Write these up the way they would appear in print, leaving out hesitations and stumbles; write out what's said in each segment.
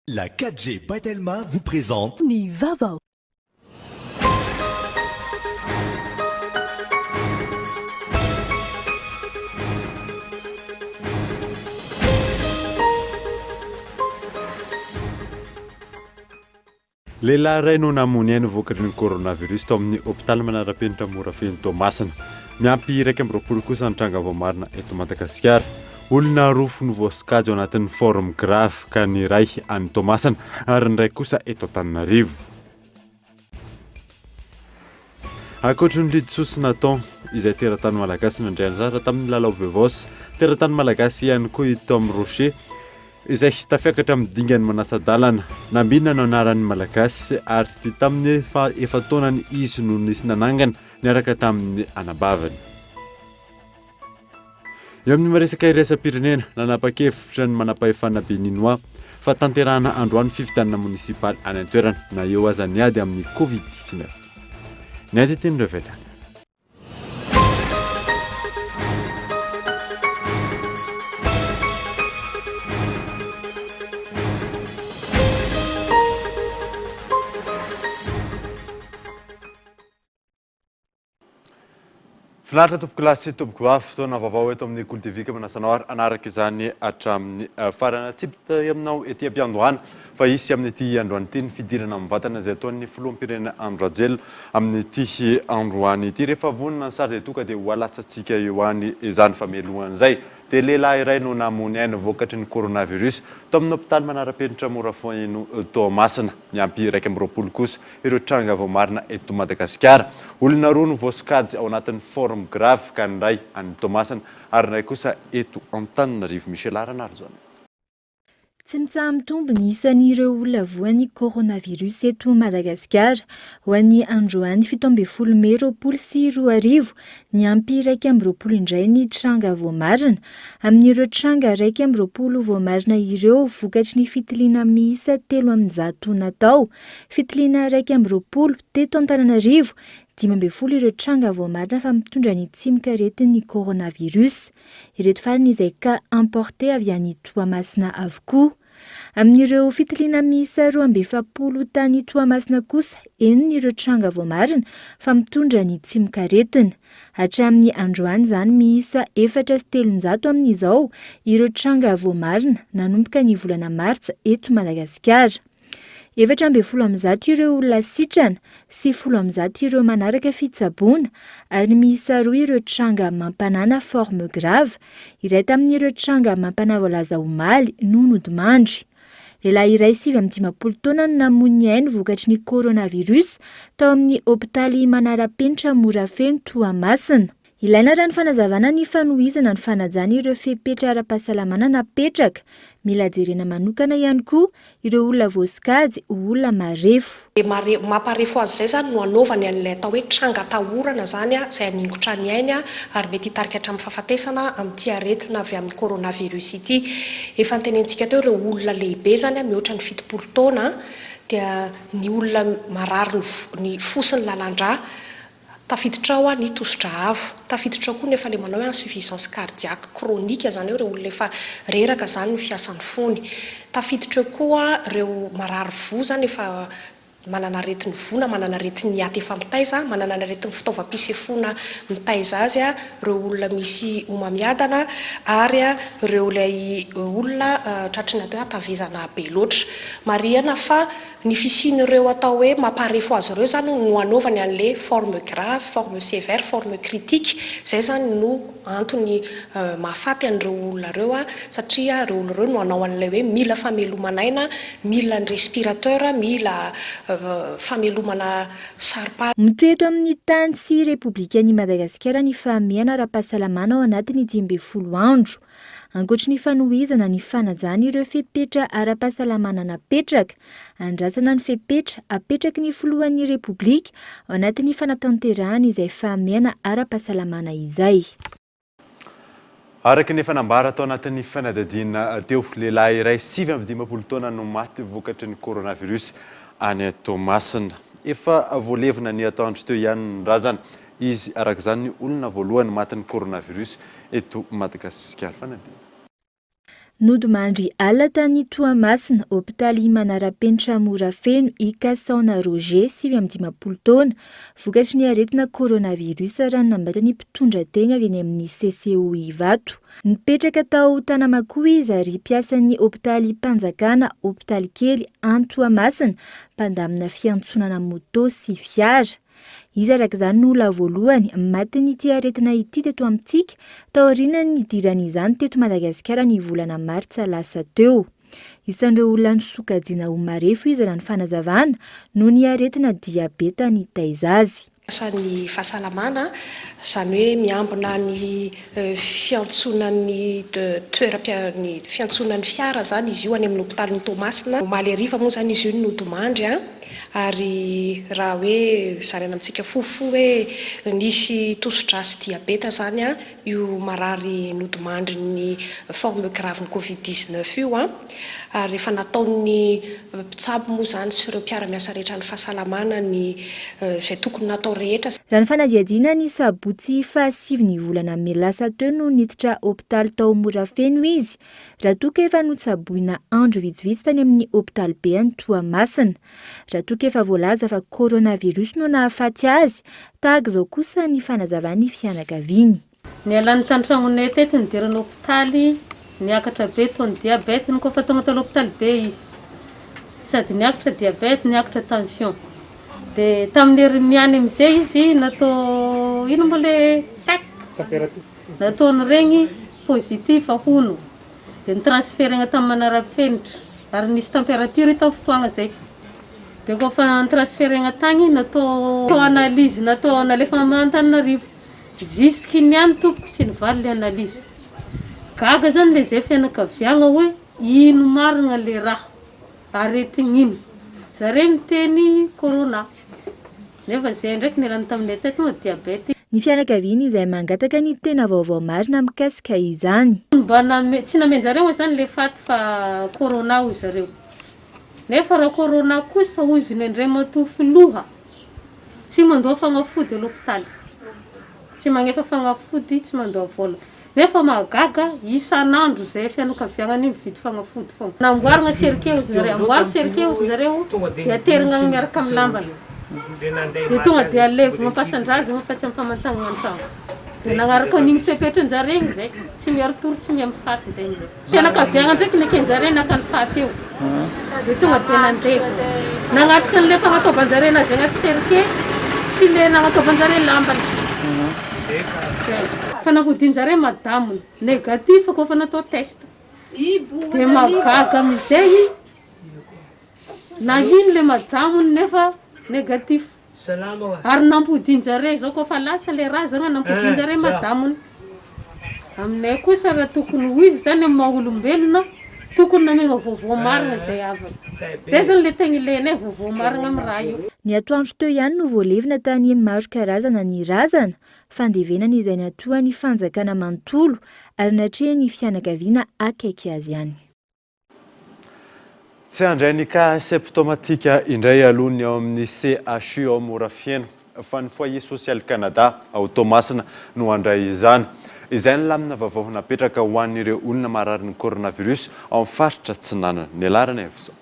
La 4G by Telma vous présente. Ny vaovao. Lehilahy iray no namoy ainy vokatry ny coronavirus tao amin'ny hopitaly manara-penitra Morafeno Toamasina. Miampy 21 kosa ny tranga voamarina eto Madagasikara. Olona roa no voasokajy ao anatin'ny forme grave ka ny iray any Toamasina ary ny iray kosa eto Antananarivo. Ankoatry ny Lidsoa sy Nathan izay teratany malagasy nandray anjara tamin'ny lalao Vevos, teratany malagasy ihany koa i Tom Rocher izay tafiakatra amin'ny dingan'ny manasa-dalana. Nambinina no anaran'ny malagasy ary ity tamin'ny faha efa-taonany izy no nisy nanangana niaraka tamin'ny anabaviny. Eo amin'ny resaka iraisam-pirenena, nanapa-kevitra ny manampahefana Beninois fa tanterahana androany fifidianana monisipaly any an-toerana na eo aza ny ady amin'ny Covid 19. Ny antintin'ireo avy hatrany. Finaritra tompokolahy sy tompokovavy, fotoana vaovao eto amin'ny Kolo TV ka manasa anao ary hanaraka izany hatramin'ny farany. Atsipy aminao ety am-piandohana fa hisy amin'ity androany ity ny fidirana mivantana izay ataon'ny filoham-pirenena Andry Rajoelina amin'ity androany ity. Rehefa vonona ny sary dia tonga dia ho alatsatsika eo any izany fa mialohan'izay dia lehilahy iray no namoy ny ainy vokatry ny coronavirus tao amin'ny hopitaly manara-penitra Morafeno Toamasina. Miampy 21 kosa ireo tranga voamarina eto Madagasikara. Olona roa no voasokajy ao anatin'ny forme grave ka ny iray any Toamasina ary ny iray kosa eto Antananarivo. Michela Ranarijaona. Tsy mitsaha-mitombo ny isan'ireo olona voan'ny coronavirus eto Madagasikara. Ho an'ny androany 17 mey 2020, niampy 21 indray ny tranga voamarina. Amin'ireo tranga 21 voamarina ireo, vokatry ny fitiliana miisa 103 natao, Fitiliana 21 teto Antananarivo, 15 ireo tranga voamarina fa mitondra ny tsimokaretin'ny coronavirus. Ireto farany izay cas importé avy any Toamasina avokoa. Amin'ireo fitiliana miisa 42 tany Toamasina kosa, enina ireo tranga voamarina fa mitondra ny tsimokaretina. Hatramin'ny androany izany miisa 304 amin'izao ireo tranga voamarina nanomboka ny volana martsa eto Madagasikara. 114 ireo olona sitrana sy 110 ireo manaraka fitsaboana ary miisa roa ireo tranga mampanana forme grave, iray tamin'ireo tranga mampanahy voalaza omaly no nodimandry. Lehilahy iray 59 taona no namoy ny ainy vokatry ny coronavirus tao amin'ny hopitaly Manara-penitra Morafeno Toamasina. Ilaina raha ny fanazavana ny fanohizana ny fanajana ireo fepetra ara-pahasalamana napetraka. Mila jerena manokana ihany koa ireo olona voasokajy ho olona marefo. Dia mare, mamparefo azy izay izany no anaovany an'ilay atao hoe tranga atahorana izany izay haningotra ny ainy ary mety hitarika hatramin'ny fahafatesana amin'ity aretina avy amin'ny coronavirus ity. Efa notenenintsika teo ireo olona lehibe izany mihoatra ny 70 taona dia ny olona marary ny fo sy ny lalan-drà Tafiditra ao ny tosidra avo. Tafiditra ao koa ny efa le manao hoe insuffisance cardiaque chronique izany hoe ireo olona efa reraka izany ny fiasan'ny fony. Tafiditra eo koa ireo marary voa izany efa manana aretin'ny voa na manana aretin'ny aty efa mitaiza, manana ny aretin'ny fitaovam-pisefoana mitaiza azy, ireo olona misy homamiadana ary ireo ilay olona tratry ny atao hoe hatavezana be loatra. Marihana fa Ny fisian'ireo atao hoe mamparefo azy ireo izany no anaovany an'ilay forme grave, forme sévère, forme critique, izay izany no antony mahafaty an'ireo olona ireo satria ireo olona ireo no hanao an'ilay hoe mila fameloman'aina, mila ny respirateur, mila famelomana saro-pady. Mitohy eto amin'ny tany sy Repoblikan'i Madagasikara ny fahamehana ara-pahasalamana ao anatin'ny 15 andro. Ankoatry ny fanohizana ny fanajana ireo fepetra ara-pahasalamana napetraka, andrasana ny fepetra apetraky ny filohan'ny Repoblika ao anatin'ny fanatanterahana izay fahamehana ara-pahasalamana izay. Araka ny efa nambara tao anatin'ny fanadihadiana teo, lehilahy iray 59 taona no maty vokatry ny coronavirus any Toamasina. Efa voalevina ny atoandro teo ihany ny razana. Izy araka izany ny olona voalohany matin'ny coronavirus eto Madagasikara. Fanadihadiana. Nodimandry alina tany Toamasina, hopitaly manara-penitra Morafeno i Kasaona Roger, 59 taona, vokatry ny aretina coronavirus raha ny nambaran'ny mpitondra teny avy eny amin'ny CCO Ivato. Nipetraka tao Tanamakoa izy ary mpiasan'ny hopitalim-panjakana hopitaly kely any Toamasina, mpandamina fiantsonana moto sy fiara. Izy araka izany no olona voalohany matin'ity aretina ity teto amintsika taorian'ny nidiran'izany teto Madagasikara ny volana martsa lasa teo. Isan'ireo olona nosokajiana ho marefo izy raha ny fanazavana noho ny aretina diabeta nitaiza azy. Asan'ny fahasalamana, izany hoe miambina ny fiantsonan'ny toeram-pia-, ny fiantsonan'ny fiara izany izy io any amin'ny hopitalin'i Toamasina. Omaly hariva moa izany izy io no nodimandry ary raha hoe zaraina amintsika fohifohy hoe nisy tosi-drà sy diabeta izany io marary nodimandrin'ny forme grave-n'ny covid 19 io ary efa nataon'ny mpitsabo moa izany sy ireo mpiara-miasa rehetra ny fahasalamana ny izay tokony natao rehetra. Raha ny fanadihadiana ny sabotsy fahasivy ny volana mey lasa teo no niditra hopitaly tao Morafeno izy raha toa ka efa notsaboina andro vitsivitsy tany amin'ny hopitaly be any Toamasina. Raha toa ka efa voalaza fa coronavirus no nahafaty azy, tahaka izao kosa ny fanazavan'ny fianakaviany. Nialany tan-tragnonay teto nidirany hopitaly, niakatra be taux ny diabète-ny koa fa tonga tao l'hôpital be izy, sady niakatra diabète niakatra tension, de tamin'ny herin'ny niany amizay izy natao ino moa le tec nataony regny positif hono, de ni-transferegna tamin'ny manara-penitra ary nisy température io tamin'ny fotoagna zay, de kôfa ni-transferegna tagny natao analyse natao nalefa Antananarivo, jusque niany tompoko tsy nivaly le analyse, gaga zany le zay fianakaviagna hoe ino marigna le raha, aretigny ino, zare miteny corona nefa zay ndraiky nialany taminay teo tonga diabète. Ny fianakaviany izay mangataka ny tena vaovao marina mikasika izany. Mba name, tsy namen-jareo moa zany le faty fa corona hoy zareo. Nefa raha corona kosa hozy ny Andriamatoa Filoha tsy mandoa fagnafody à l'hôpital. Tsy magnefa fagnafody, tsy mandoa vola. Nefa mahagaga, isan'andro izay fianakaviagnany mividy fagnafody fogna. Namboarigna cercueil ozy zareo, amboary cercueil ozy zareo dia aterigna agny miaraka amin'ny lambany. Dia tonga dia alevigna am-pasan-drazagna fa tsy am-pamantagnana an-tragno. Dia nagnaraka an'igny fepetran-jareo igny zay, tsy miari-tory tsy miha mifaty zegny zay. Fianakaviagna ndraiky nekenjare naka ny faty eo dia tonga dia nandevina. Nagnatrika an'ilay fagnataovan-jare anazy agnaty cercueil sy le nagnataovan-jare lambany. Zay. Fa nahodin-jare madaminy, négatif kôfa natao test. Dia mahagaga amizay nahino le madaminy nefa négatif. Ary nampodin-jare zao kôfa lasa le razagna nampodin-jare madaminy. Aminay kosa raha tokony ho izy zany amin'ny maha olombelona tokony namegna vaovao marigna zay havana. Zay zany le tegna ilainay vaovao marigna amin'ny raha io. Ny atoandro teo ihany no voalevina tany maro karazana ny razana, fandevenana izay natohan'ny fanjakana manontolo ary natrehin'ny fianakaviana akaiky azy ihany. Tsy handray ny cas asymptomatique indray aloha ny ao amin'ny CHU ao Morafeno fa ny Foyer Social Canada ao Toamasina no handray izany. Izay ny lamina vaovao napetraka ho an'ireo olona mararin'ny coronavirus ao amin'ny faritra Atsinanana. Ny Ranaivoson.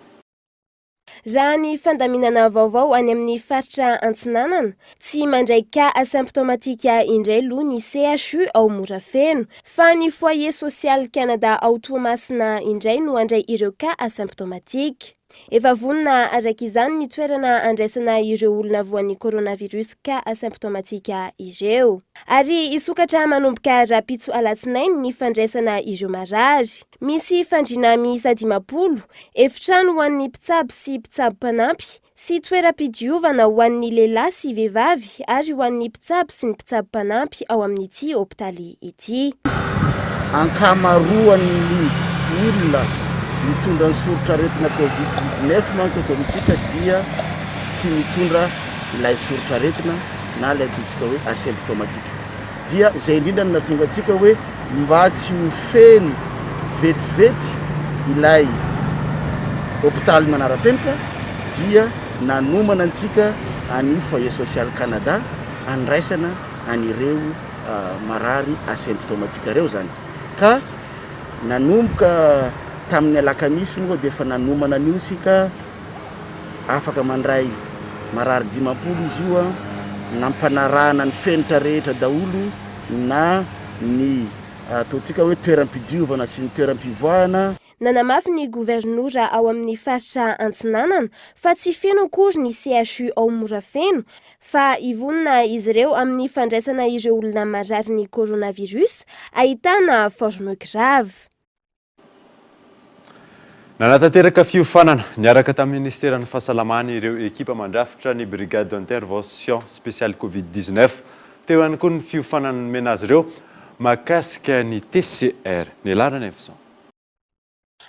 Raha ny fandaminana vaovao any amin'ny faritra Antsinanana, tsy mandray cas asymptomatique indray loha ny CHU ao Morafeno, fa ny Foyer Social Canada ao Toamasina indray no handray ireo cas asymptomatique. Efa vonona araka izany ny toerana handraisana ireo olona voan'ny coronavirus cas asymptomatique ireo. Ary hisokatra manomboka rahampitso alatsinainy ny fandraisana ireo marary. Misy fandriana miisa 50, efitrano ho an'ny mpitsabo sy mpitsabo mpanampy, sy toeram-pidiovana ho an'ny lehilahy sy vehivavy ary ho an'ny mpitsabo sy ny mpitsabo mpanampy ao amin'ity hopitaly ity. Ankamaroan'ny olona mitondra ny soritr'aretina Covid 19 manko eto amintsika dia tsy mitondra ilay soritr'aretina na ilay antsointsika hoe asymptomatique. Dia izay indrindra no nahatonga antsika hoe mba tsy ho feno vetivety ilay hopitaly manara-penitra dia nanomana antsika any Foyer Social Canada handraisana an'ireo marary asymptomatique ireo izany ka. Nanomboka tamin'ny alakamisy moa dia efa nanomana an'io isika, afaka mandray marary 50 izy io, nampanarahana ny fenitra rehetra daholo na ny ataontsika hoe toeram-pidiovana sy ny toeram-pivoahana. Nanamafy ny governora ao amin'ny faritra Antsinanana fa tsy feno akory ny CHU ao Morafeno fa hivonona izy ireo amin'ny fandraisana ireo olona marary ny coronavirus ahitana forme grave. Nanatanteraka fiofanana niaraka tamin'ny Ministeran'ny Fahasalamana ireo ekipa mandrafitra ny Brigade d'intervention spéciale Covid 19. Teo ihany koa ny fiofanana nomena azy ireo mahakasika ny TCR. Nialarana Nefson.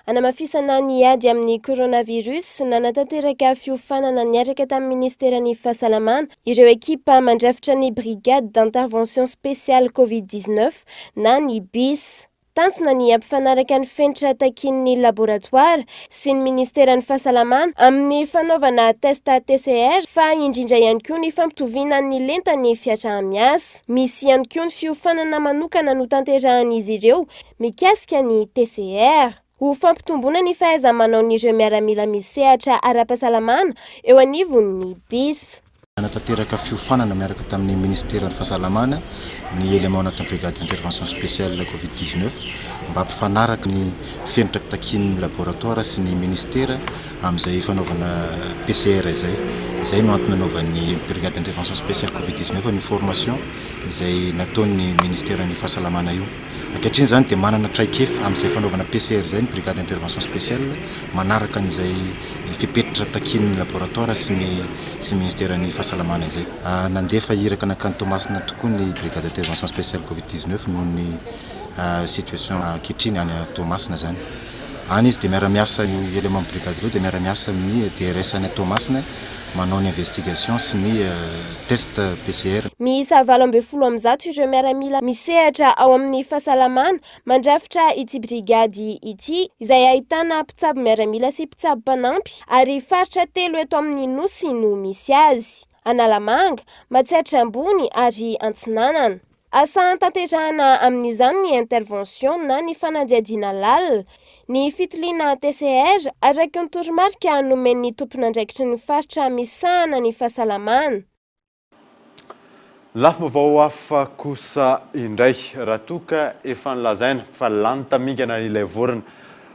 Hanamafisana ny ady amin'ny coronavirus, nanatanteraka fiofanana niaraka tamin'ny Ministeran'ny Fahasalamana ireo ekipa mandrafitra ny Brigade d'intervention spéciale Covid 19 na ny bis. Tanjona ny hampifanaraka ny fenitra takian'ny laboratoara sy ny Ministeran'ny Fahasalamana amin'ny fanaovana test TCR fa indrindra ihany koa ny fampitoviana ny lentan'ny fiaraha-miasa. Misy ihany koa ny fiofanana manokana notanterahan'izy ireo mikasika ny TCR. Ho fampitomboana ny fahaiza-manaon'ireo miaramila misehatra ara-pahasalamana eo anivon'ny bis. Nanatanteraka fiofanana miaraka tamin'ny Minisiteran'ny Fahasalamana ny élément anatin'ny Brigade d'intervention spéciale Covid 19 mba hampifanaraka ny fenitra takian'ny laboratoara sy ny Minisitera amin'izay fanaovana PCR izay. Izay no antony nanaovan'ny Brigade d'intervention spéciale Covid 19 ny formation izay nataon'ny Minisiteran'ny Fahasalamana io. Ankehitriny izany dia manana traikefa amin'izay fanaovana PCR izay ny Brigade d'intervention spéciale, manaraka an'izay fepetra takian'ny laboratoara sy ny sy ny Ministeran'ny Fahasalamana izay. Nandefa iraka nankany Toamasina tokoa ny Brigade d'intervention spéciale Covid 19 noho ny situation ankehitriny any Toamasina izany. Any izy dia miara-miasa, io élément brigade ireo dia miara-miasa amin'ny DRS any Toamasina manao ny investigation sy ny test PCR. Miisa 118 ireo miaramila misehatra ao amin'ny fahasalamana mandrafitra ity brigady ity, izay ahitana mpitsabo miaramila sy mpitsabo mpanampy ary faritra telo eto amin'ny Nosy no misy azy, Analamanga, Matsiatra Ambony ary Antsinanana. Asa tanterahana amin'izany ny intervention na ny fanadihadiana lalina, ny fitiliana TCR, araka ny toromarika nomen'ny tompon'andraikitry ny faritra misahana ny fahasalamana. Lafim-baovao hafa kosa indray, raha toa ka efa nolazaina fa lany tamingana ilay vorona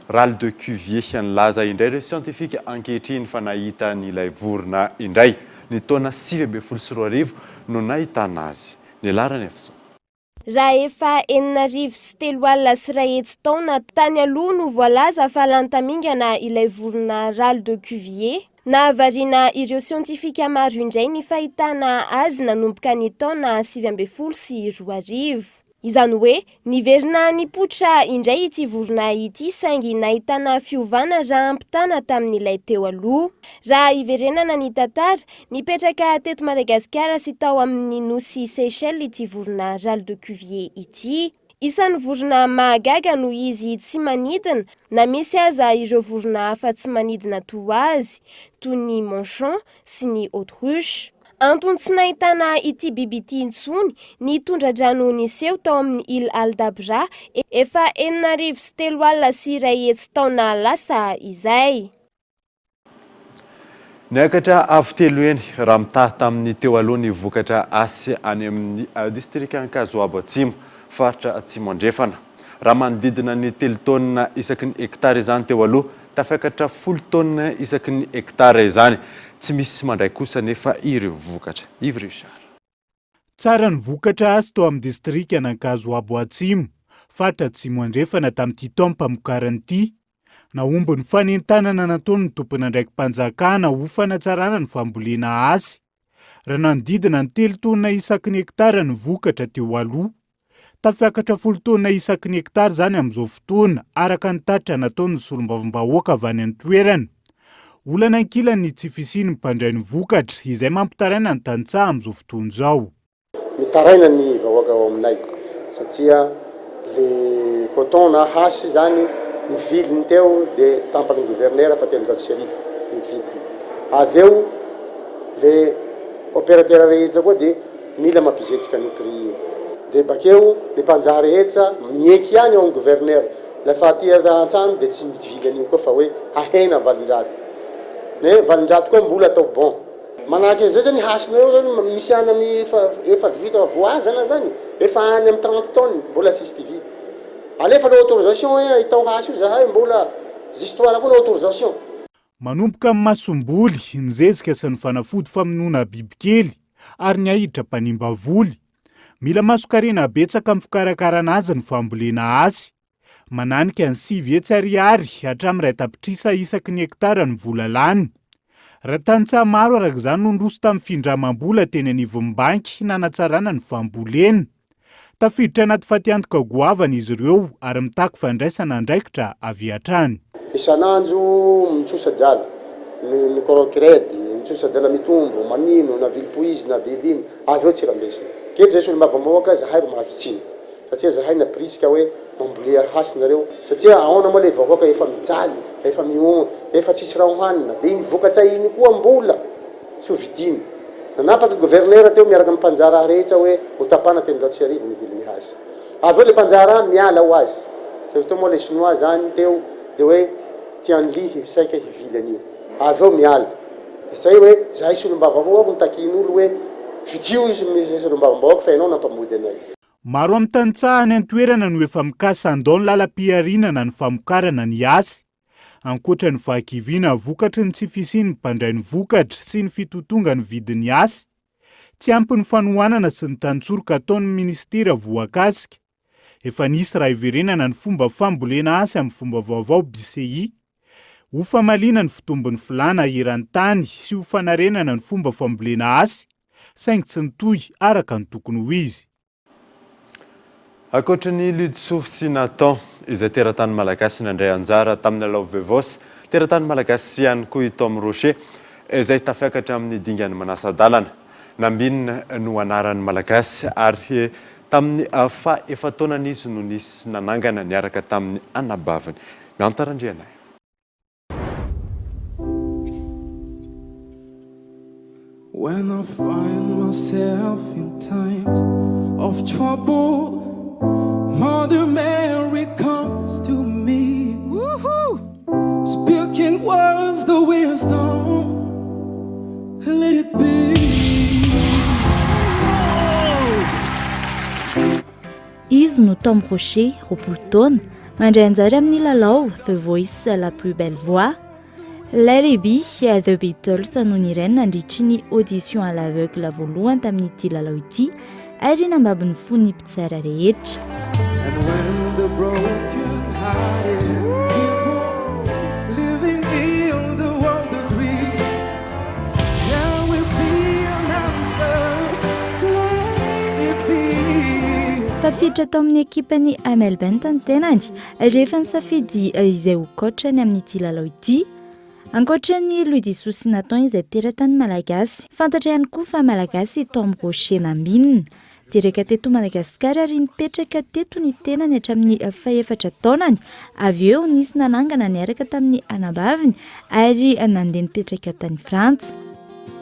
Râle de Cuvier, nilaza indray ireo siantifika ankehitriny fa nahita an'ilay vorona indray. Ny taona 2019 no nahitana azy. Ny laharana efa izao. Raha efa 1506 taona tany aloha no voalaza fa lany tamingana ilay vorona Râle de Cuvier, nahavariana ireo siantifika maro indray ny fahitana azy nanomboka ny taona 2019. Izany hoe, niverina nipoitra indray ity vorona ity saingy nahitana fiovana raha ampitana tamin'ilay teo aloha. Raha hiverenana ny tantara, nipetraka teto Madagasikara sy tao amin'ny nosy Seychelles ity vorona Râle de Cuvier ity. Isan'ny vorona mahagaga noho izy tsy manidina na misy aza ireo vorona hafa tsy manidina toa azy, toy ny manchon sy ny autruche. Antony tsy nahitana ity biby ity intsony ny tondra-drano niseho tao amin'ny Île Aldabra efa 360 taona lasa izay. Niakatra avo telo heny raha mitaha tamin'ny teo aloha ny vokatra hasy any amin'ny distrikan'Ankazoabo Atsimo, faritra Atsimo Andrefana. Raha manodidina ny telo taonina isaky ny hektara izany teo aloha, tafakatra folo taonina isaky ny hektara izany. Tsy misy mandray kosa anefa ireo vokatra. Yves Richard. Tsara ny vokatra azo tao amin'ny distrikan'Ankazoabo Atsimo, faritra Atsimo Andrefana tamin'ity taom-pamokarana ity. Nahomby ny fanentanana nataon'ny tompon'andraiki-panjakana ho fanatsarana ny fambolena hasy. Raha nanodidina ny telo taonina isaky ny hektara ny vokatra teo aloha. Tafiakatra folo taonina isaky ny hektara izany amin'izao fotoana, araka ny tatitra nataon'ny solombavambahoaka avy any an-toerana. Olana ankilany ny tsy fisian'ny mpandray ny vokatra, izay mampitaraina ny tantsaha amin'izao fotoana izao. Mitaraina ny vahoaka ao aminay satria le coton na hasy zany ny viliny teo de tampaky ny gouverneur fa 1300 ny vidiny. Avy eo le opérateur rehetsa koa de Mila mampizetsika an'io prix io. Dia bakeo ny mpanjaha rehetsa mieky ihany ao amin'ny gouverneur. Ilay fa aty an-trano dia tsy mivily an'io koa fa hoe ahena 800. Mais 800 koa mbola atao bon. Manahaka an'izay zany hasina eo zany misy any amin'ny efa efa vita voazana zany efa any amin'ny 30 tonnes mbola tsisy mpividy. Alefa le autorisation hoe ahitao hasy io zahay mbola histoire koa le autorisation. Manomboka amin'ny masomboly, ny zezika sy ny fanafody famonoana bibikely ary ny ahitra mpanimba voly. Mila masonkarena betsaka amin'ny fikarakarana azy ny fambolena hasy. Mananika ny 900 ariary hatramin'ny 1 tapitrisa isaky ny hektara ny vola lany. Raha tantsaha maro araka izany no niroso tamin'ny findramam-bola teny anivon'ny banky nanatsarana ny fambolena. Tafiditra anaty fatiantoka goavana izy ireo ary mitaky fandraisana andraikitra avy hatrany. Isan'andro mitsosa drala, microcred, mitsosa drala mitombo, manino, na vily poizina, na vily ino, avy eo tsy rambesina. Keto zay solombavambahoaka zahay ro mahazo tsiny. Satria zahay nampirisika hoe mambolea hasy nareo, satria aona moa le vahoaka efa mijaly, efa mihon, efa tsisy raha hohanina, de iny vokatsa iny koa mbola tsy ho vidiny. Nanapaka gouverneur teo miaraka am mpanjara rehetra hoe ho tapana 1300 ny vilin'ny hasy. Avy eo le mpanjara miala ho azy, surtout moa le chinois zany teo de hoe tian'ly saika hivily an'io. Avy eo miala. De zay hoe zahay solombavambahoaka no takian'olo hoe vidio izy solombavambahoaka fa ianao nampamody anay. Maro amin'ny tantsaha any an-toerana no efa mikasa handao ny lalam-pihariana na ny famokarana ny hasy. Ankoatra ny fahakiviana vokatry ny tsy fisian'ny mpandray ny vokatra sy ny fitotongan'ny vidin'ny hasy, tsy ampy ny fanohanana sy ny tantsoroka ataon'ny minisitera voakasika. Efa nisy raha hiverenana ny fomba fambolena hasy amin'ny fomba vaovao BCI, ho famaliana ny fitombon'ny filàna eran-tany sy ho fanarenana ny fomba fambolena hasy, saingy tsy nitohy araka ny tokony ho izy. Ankoatry ny Ludsouf sy Nathan, izay teratany malagasy nandray anjara tamin'ny lalao Vevos, teratany malagasy ihany koa i Tom Rocher, izay tafiakatra amin'ny dingan'ny manasa-dalana. Nambinina no anaran'ny malagasy ary tamin'ny faha efa-taonany izy no nisy nanangana niaraka tamin'ny anabaviny. Miantsa Randrianaivo. When I find myself in times of trouble, Mother Mary comes to me, speaking words the wisdom, let it be. Izy no Tom Rocher, 20 taona, mandray anjara amin'ny lalao The Voice La Plus Belle Voix. Let It Be, The Beatles no nirainy nandritry ny audition à l'aveugle voalohany tamin'ity lalao ity ary nambabo ny fon'ny mpitsara rehetra. And when the broken hearted people living in the world agree, there will be an answer. Let it be. Tafiditra tao amin'ny ekipan'i Amel Bent ny tenany rehefa nisafidy izay ho coach-ny amin'ity lalao ity. Ankoatra an'i Louis sy Nathan izay teratany malagasy, fantatra ihany koa fa malagasy i Tom Rocher Nambinina. Teraka teto Madagasikara ary nipetraka teto ny tenany hatramin'ny fahefatra taonany. Avy eo nisy nanangana niaraka tamin'ny anabaviny ary nandeha nipetraka tany Frantsa.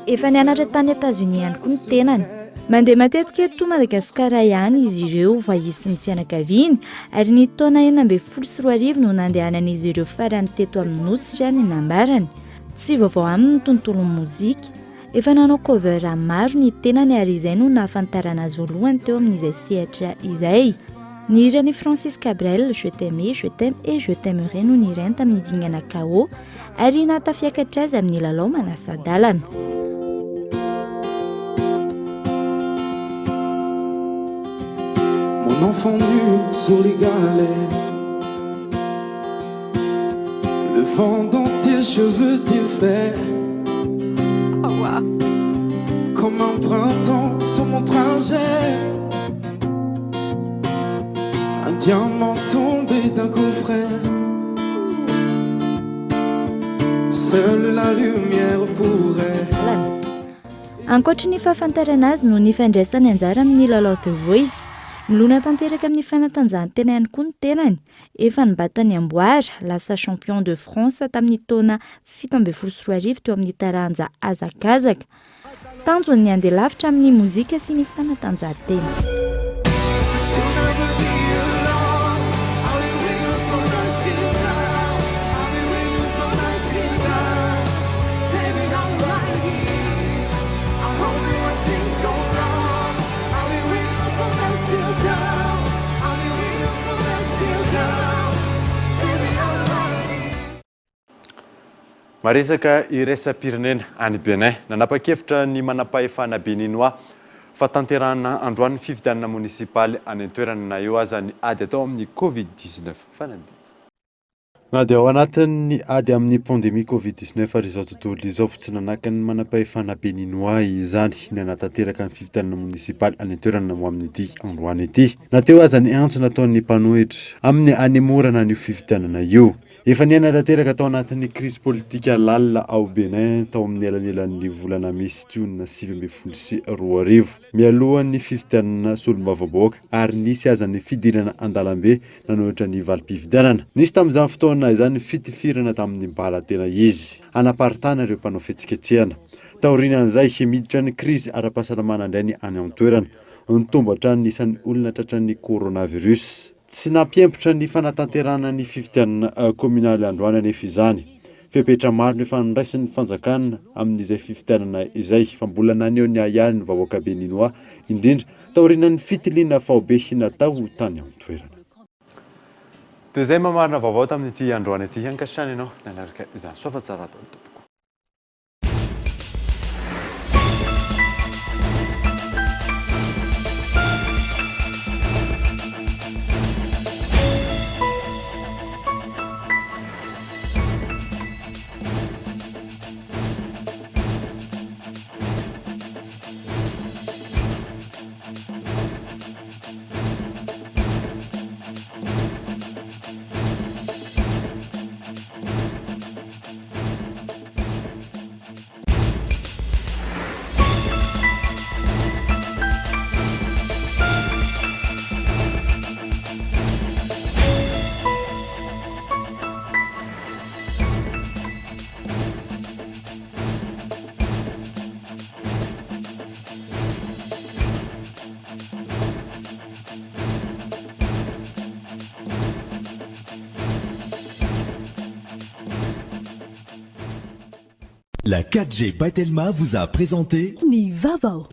Efa nianatra tany Etazonia ihany koa ny tenany. Mandeha matetika eto Madagasikara ihany izy ireo fa izy sy ny fianakaviany ary ny taona 2016 no nandehanan'izy ireo farany teto amin'ny Nosy raha ny nambarany. Tsy vaovao aminy ny tontolon'ny mozika. Efa nanao cover maro ny tenany ary izay no nahafantarana azy voalohany teo amin'izay sehatra izay. Ny hiran'i Francis Cabrel, Je t'aimais, je t'aime et je t'aimerai no nihirainy tamin'ny dingana KO ary nahatafiakatra azy amin'ny lalao manasa-dalana. Mon enfant nu sur les galets Le vent dans tes cheveux défaits Comme un printemps sur mon trajet Un diamant tombé d'un coffret Seule la lumière pourrait Ankoatry ny fahafantarana azy noho ny fandraisany anjara amin'ny lalao The Voice, milona tanteraka amin'ny fanatanjahantena ihany koa ny tenany. Efa nibata ny amboara, lasa champion de France tamin'ny taona 2017 teo amin'ny taranja hazakazaka. Tanjony ny handeha lavitra amin'ny mozika sy ny fanatanjahantena. Maresaka iraisam-pirenena any Bénin. Nanapa-kevitra ny manampahefana Béninois fa tanterahina androany ny fifidianana monisipaly any an-toerana na eo aza ny ady atao amin'ny Covid 19. Fanadihadiana. Na dia ao anatin'ny ady amin'ny pandemia Covid 19 ary izao tontolo izao, tsy nanakan'ny manampahefana Béninois izany ny hanatanteraka ny fifidianana monisipaly any an-toerana ho amin'ity androany ity. Na teo aza ny antso nataon'ny mpanohitra amin'ny hanemorana an'io fifidianana io. Efa niaina tanteraka tao anatin'ny krizy politika lalina ao Bénin tao amin'ny elanelan'ny volana mey sy jona 2019, mialohan'ny fifidianana solombavambahoaka ary nisy aza ny fidirana an-dalambe nanohitra ny valim-pifidianana. Nisy tamin'izany fotoana izany ny fitifirana tamin'ny bala tena izy, hanaparitahana ireo mpanao fihetsiketsehana. Taorian'izay, miditra ny krizy ara-pahasalamana indray ny any an-toerana. Nitombo hatrany ny isan'ny olona tratran'ny coronavirus. Tsy nampiempotra ny fanatanterahana ny fifidianana kaominaly androany anefa izany. Fepetra maro no efa noraisin'ny fanjakana amin'izay fifidianana izay fa mbola naneho ny ahiahiny ny vahoaka Beninoà, indrindra taorianan'ny fitiliana faobe natao tany an-toerana. Dia izay mamarina vaovao tamin'ity androany ity. Ankasitrahana ianao nanaraka izany. Soa fa tsara daholo tompoko. La 4G by Telma vous a présenté Ny vaovao.